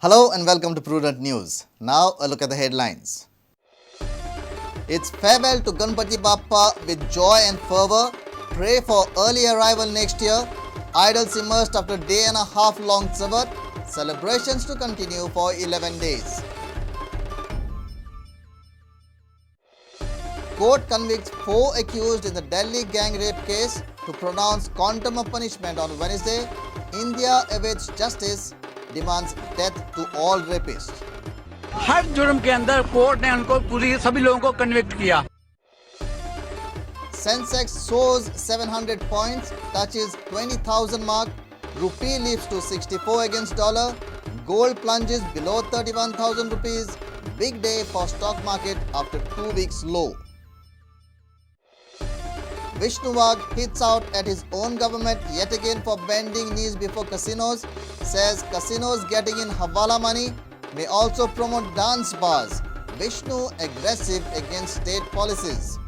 Hello and welcome to Prudent News. Now a look at the headlines. It's farewell to Ganpati Bappa with joy and fervor. Pray for early arrival next year. Idols immersed after day and a half long Chavath. Celebrations to continue for 11 days. Court convicts 4 accused in the Delhi gang rape case to pronounce quantum of punishment on Wednesday. India awaits justice, demands death to all rapists. हर जुर्म K अंदर court ने उनको पूरी सभी लोगों को convict Kia. Sensex soars 700 points, touches 20,000 mark. Rupee leaps to 64 against dollar. Gold plunges below 31,000 rupees. Big day for stock market after 2 weeks low. Vishnu Wagh hits out at his own government yet again for bending knees before casinos. Says casinos getting in Hawala money may also promote dance bars. Vishnu aggressive against state policies.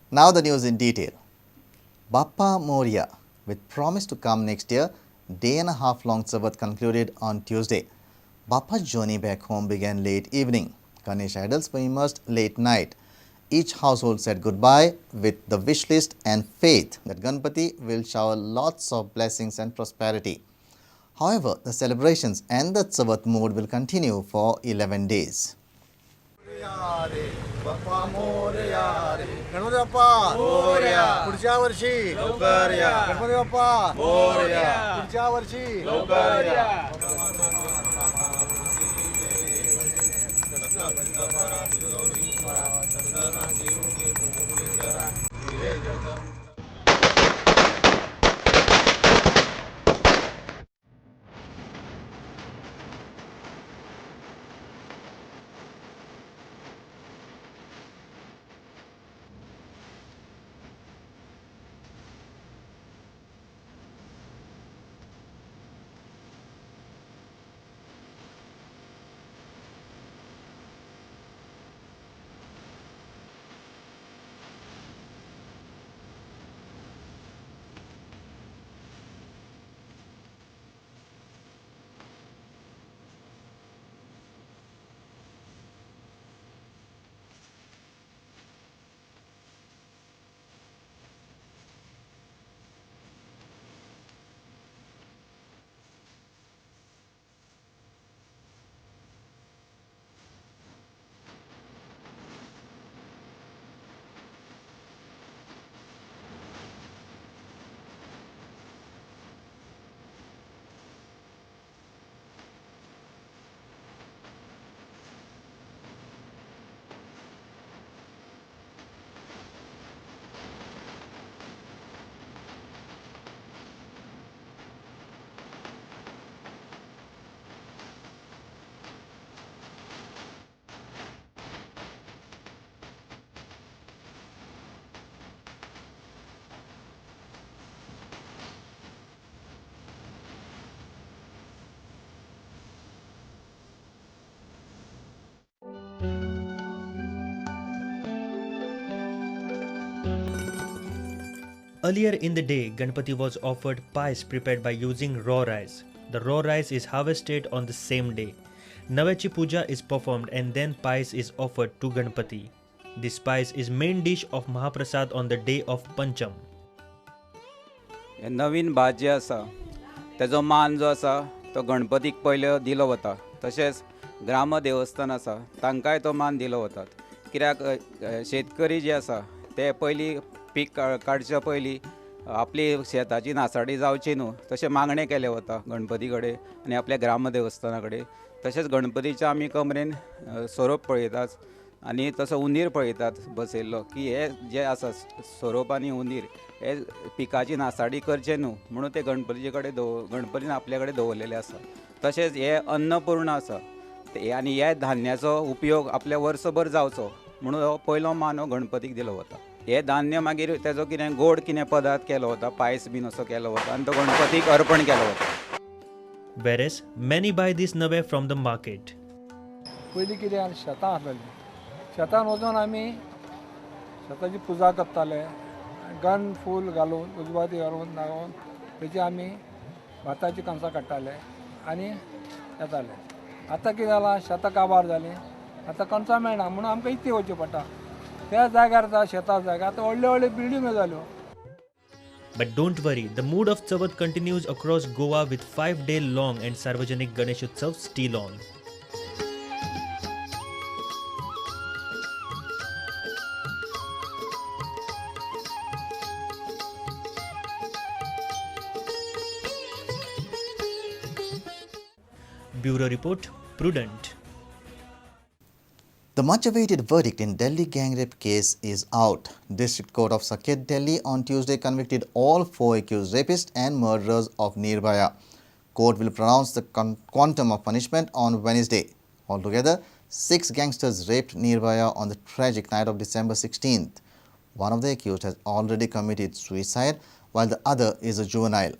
Now the news in detail. Bappa Morya, with promise to come next year, day and a half long Chavath concluded on Tuesday. Bappa's journey back home began late evening. Ganesh idols were immersed late night. Each household said goodbye with the wish list and faith that Ganpati will shower lots of blessings and prosperity. However, the celebrations and the Chavath mood will continue for 11 days. Ganpati Bappa पुढच्या वर्षी लवकर या. गणपती बाप्पा पुढच्या वर्षी लवकर या. Earlier in the day, Ganpati was offered pies prepared by using raw rice. The raw rice is harvested on the same day. Navyachi Puja is performed and then pies is offered to Ganpati. This pies is main dish of Mahaprasad on the day of Pancham. हे नवीन भात जे आसा तेजो मान जो आसा तो गणपतीक पयलो दिलो वता. तशेंच ग्राम देवस्थान आसा तांकांय तो मान दिलो वता. कित्याक शेतकरी जे आसा ते पयलीं पीक काडच्या पयलीं आपली शेताची नासाडी जावची न्हू तशें मागणें केलें वता गणपती कडेन आनी आपल्या ग्राम देवस्थाना कडेन. तशेंच गणपतीच्या आमी कमरेन सोरोप पळयतात आनी तसो उंदीर पळयतात बसयल्लो की हे जे आसा सोरोप आनी उंदीर हे पिकाची नासाडी करचे न्हू म्हणून ते गणपतीचे कडेन गणपतीन आपल्या कडेन दवरलेले आसा. तशेंच हे अन्नपूर्ण आसा आनी ह्या धान्याचो उपयोग आपल्या वर्सभर जावचो म्हणून हो पयलो मान हो गणपतीक दिलो वता. हे धान्य मागीर तेजो कितें गोड कितें पदार्थ केलो वता, पायस बीन असो केलो वता आनी तो गणपतीक अर्पण केलो वता. Whereas many buy this nave from the market. पयलीं कितें आनी शेतां आसलेलीं, शेतान वचून आमी शेताची पुजा करताले गन फूल घालून उजवाती घालून नागोवन तेची आमी भाताची कणसां काडटाले आनी येताले. आतां कितें जालां, शेतां काबार जालीं, आतां कणसां मेळना म्हणून आमकां इतली वचचें पडटा. त्या जाग्यार आतां शेतां जाग्यार आतां व्हडल्यो व्हडल्यो बिल्डिंग्यो जाल्यो. But don't worry, the mood of Chavath continues across Goa with 5-day long and Sarvajanik Ganesh Utsav still on. Bureau Report, Prudent. The much-awaited verdict in Delhi gang rape case is out. District Court of Saket, Delhi on Tuesday convicted all 4 accused rapists and murderers of Nirbhaya. Court will pronounce the quantum of punishment on Wednesday. Altogether, 6 gangsters raped Nirbhaya on the tragic night of December 16th. One of the accused has already committed suicide, while the other is a juvenile.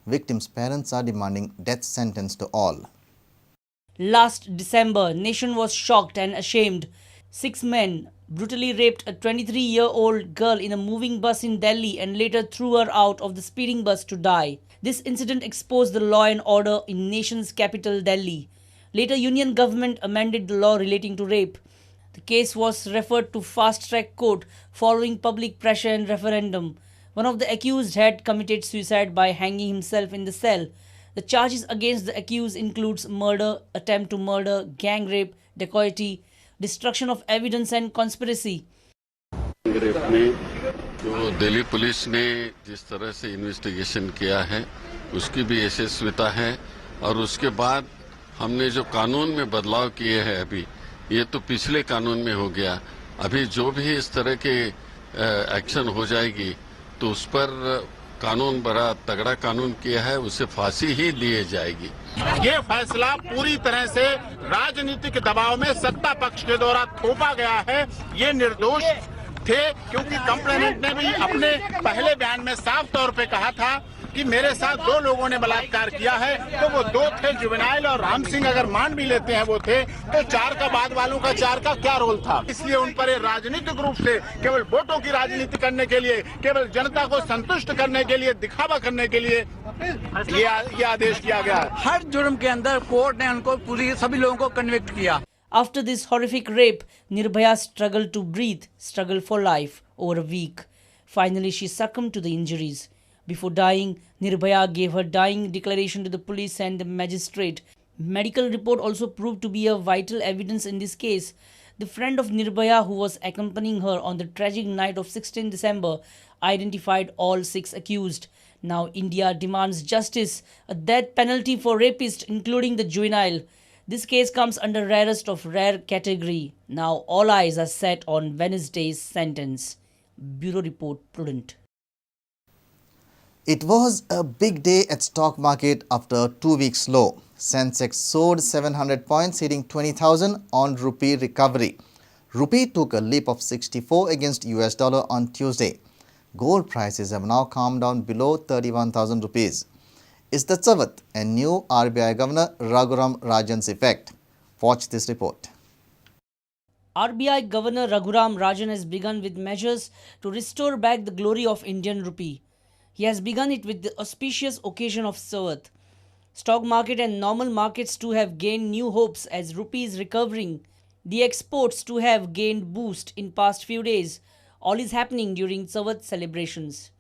Victims' parents are demanding death sentence to all. Last December, nation was shocked and ashamed. 6 men brutally raped a 23-year-old girl in a moving bus in Delhi and later threw her out of the speeding bus to die. This incident exposed the law and order in nation's capital, Delhi. Later, union government amended the law relating to rape. The case was referred to fast-track court following public pressure and referendum. One of the accused had committed suicide by hanging himself in the cell. The charges against the accused includes murder, attempt to murder, gang rape, dacoity, destruction of evidence and conspiracy. Rape में जो दिल्ली police ने जिस तरह से investigation किया है उसकी भी यशस्विता है, और उसके बाद हमने जो कानून में बदलाव किए हैं, अभी ये तो पिछले कानून में हो गया, अभी जो भी इस तरह के एक्शन हो जाएगी तो उस पर कानून बड़ा तगड़ा कानून किया है, उसे फांसी ही दिए जाएगी। ये फैसला पूरी तरह से राजनीतिक दबाव में सत्ता पक्ष के द्वारा थोपा गया है। ये निर्दोष थे क्योंकि कंप्लेनेंट ने भी अपने पहले बयान में साफ तौर पे कहा था कि मेरे साथ 2 लोगों ने बलात्कार किया है, तो वो 2 थे जुवेनाइल और राम सिंह, अगर मान भी लेते हैं वो थे, तो 4 का बाद वालों का 4 का क्या रोल था। इसलिए उन पर राजनीतिक रूप से केवल वोटों की राजनीति करने के लिए, केवल जनता को संतुष्ट करने के लिए, दिखावा करने के लिए ये आदेश किया गया। हर जुर्म के अंदर कोर्ट ने उनको पूरी सभी लोगों को कन्विक्ट किया। After this horrific rape, Nirbhaya struggled to breathe, struggled for life over a week. Finally, she succumbed to the injuries. Before dying, Nirbhaya gave her dying declaration to the police and the magistrate. Medical report also proved to be a vital evidence in this case. The friend of Nirbhaya, who was accompanying her on the tragic night of 16 December, identified all 6 accused. Now India demands justice, a death penalty for rapists, including the juvenile. This case comes under rarest of rare category. Now all eyes are set on Wednesday's sentence. Bureau Report, Prudent. It was a big day at stock market after 2 weeks low. Sensex soared 700 points, hitting 20,000 on rupee recovery. Rupee took a leap of 64 against US dollar on Tuesday. Gold prices have now calmed down below 31,000 rupees. Is the Chavath and new RBI Governor Raghuram Rajan's effect? Watch this report. RBI Governor Raghuram Rajan has begun with measures to restore back the glory of Indian rupee. He has begun it with the auspicious occasion of Chavath. Stock market and normal markets too have gained new hopes as rupee is recovering. The exports too have gained boost in past few days. All is happening during Chavath celebrations.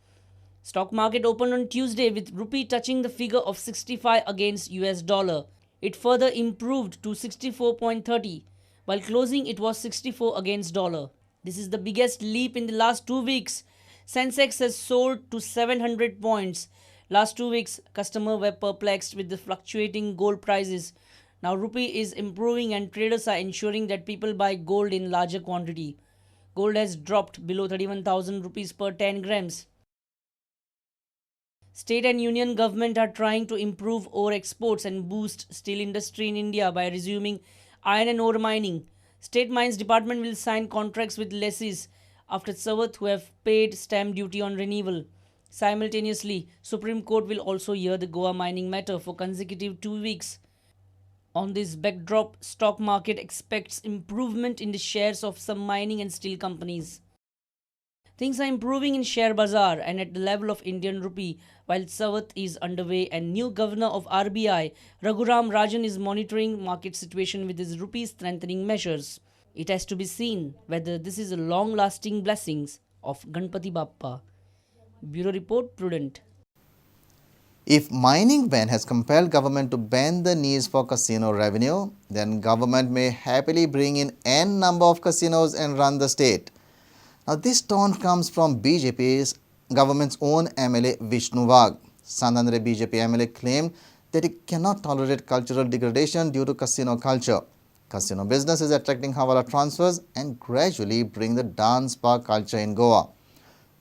Stock market opened on Tuesday with rupee touching the figure of 65 against US dollar. It further improved to 64.30. While closing, it was 64 against dollar. This is the biggest leap in the last 2 weeks. Sensex has soared to 700 points. Last 2 weeks, customers were perplexed with the fluctuating gold prices. Now rupee is improving and traders are ensuring that people buy gold in larger quantity. Gold has dropped below 31,000 rupees per 10 grams. State and union government are trying to improve ore exports and boost steel industry in India by resuming iron and ore mining. State Mines Department will sign contracts with lessees after Chavath who have paid stamp duty on renewal. Simultaneously, Supreme Court will also hear the Goa mining matter for consecutive 2 weeks. On this backdrop, stock market expects improvement in the shares of some mining and steel companies. Things are improving in share bazaar and at the level of Indian rupee while Chavath is underway and new governor of RBI Raghuram Rajan is monitoring market situation with his rupee strengthening measures. It has to be seen whether this is a long-lasting blessings of Ganpati Bappa. Bureau Report, Prudent. If mining ban has compelled government to bend the knees for casino revenue, then government may happily bring in n number of casinos and run the state. Now this tone comes from BJP's government's own MLA Vishnu Wagh. Sant Andre BJP MLA claimed that it cannot tolerate cultural degradation due to casino culture. Casino business is attracting hawala transfers and gradually bring the dance bar culture in Goa.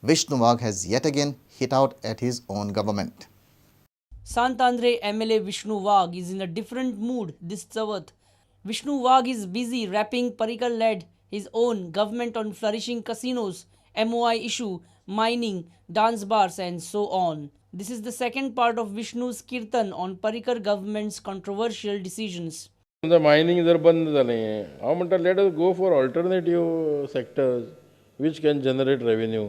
Vishnu Wagh has yet again hit out at his own government. Sant Andre MLA Vishnu Wagh is in a different mood this Chavath. Vishnu Wagh is busy rapping Parrikar-led his own government on flourishing casinos, MOI issue, mining, dance bars and so on. This is the second part of Vishnu's kirtan on Parrikar government's controversial decisions. समजा mining जर बंद जालें, हांव म्हणटा let us go for alternative sectors which can generate revenue.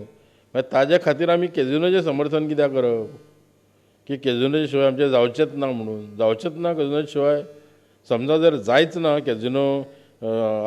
मागीर ताज्या खातीर आमी कॅजिनोचें समर्थन कित्याक करप की कॅजिनोच्या शिवाय आमचें जावचेंच ना म्हणून जावचेंच ना कॅजिनोच्या शिवाय. समजा जर जायच ना कॅजिनो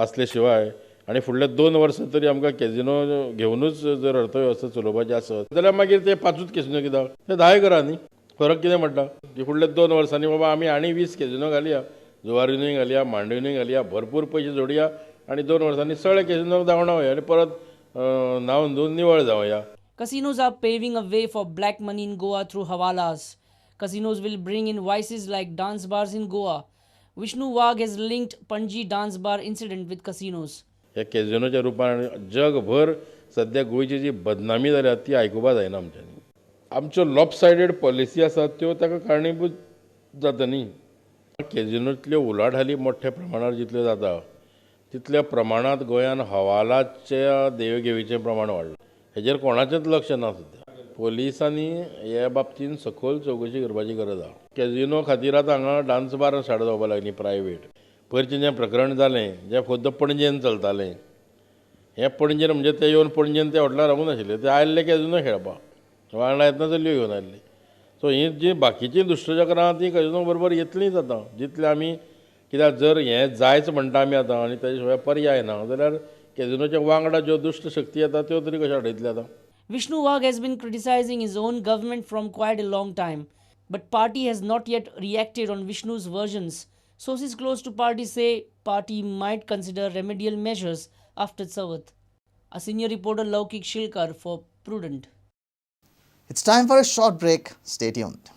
आसले शिवाय आनी फुडल्या 2 वर्सां तरी आमकां कॅजिनो घेवनूच जर अर्थवेवस्था चलोवपाची आसत जाल्यार मागीर ते 5 कॅजिनो कित्याक, ते 10 करा न्ही. फरक कितें म्हणटा की फुडल्या 2 वर्सांनी बाबा आमी आनी 20 कॅजिनो घालया, जुवारीनूय घालया, मांडवीनूय घालया, भरपूर पयशे जोडया आनी 2 वर्सांनी सगळे कॅजिनोक धांवडावया आनी परत न्हावन धुवन निवळ जावया. Casinos are paving a way for black money in Goa through hawalas. Casinos will bring in vices like dance bars in Goa. Vishnu Wagh has linked Panji dance bar incident with casinos. ह्या कॅजिनोच्या रुपान जगभर सद्या गोंयची जी बदनामी जाल्या ती आयकुपा जायना आमच्यांनी. आमच्यो लॉपसायडेड पॉलिसी आसात त्यो ताका कारणीभूत जाता न्ही. कॅजिनोंतल्यो उलाढाली मोठ्या प्रमाणार जितल्यो जाता तितल्या प्रमाणांत गोंयान हवालाच्या देवघेवीचें प्रमाण वाडलां. हेजेर कोणाचेंच लक्ष ना सद्या. पोलिसांनी हे बाबतीन सखोल चवकशी करपाची गरज आसा. कॅजिनो खातीर आतां हांगा डान्स बार स्टार्ट जावपाक लागली प्रायवेट. पयरचें जें प्रकरण जालें जें खुद्द पणजेन चलतालें, हें पणजेन म्हणजे ते येवन पणजेन ते हॉटेलार रावूंक नाशिल्ले, ते आयिल्ले कॅजिनो खेळपाक, वांगडा येतना चलयो घेवन आयिल्ले. सो हीं जीं बाकीचीं दुश्टचक्रां तीं कॅजिनो बरोबर येतलींच आतां. जितलें आमी कित्याक जर हें जायच म्हणटा आमी आतां आनी ताजे शिवाय पर्याय ना जाल्यार कॅजिनोच्या वांगडा ज्यो दुश्ट शक्ती येता त्यो तरी कश्यो हाडयतले आतां. Vishnu Wagh has been criticizing his own government from quite a long time, but party has not yet reacted on Vishnu's versions. Sources close to party say party might consider remedial measures after Chavath. A senior reporter Laukik Shilkar for Prudent. It's time for a short break. Stay tuned.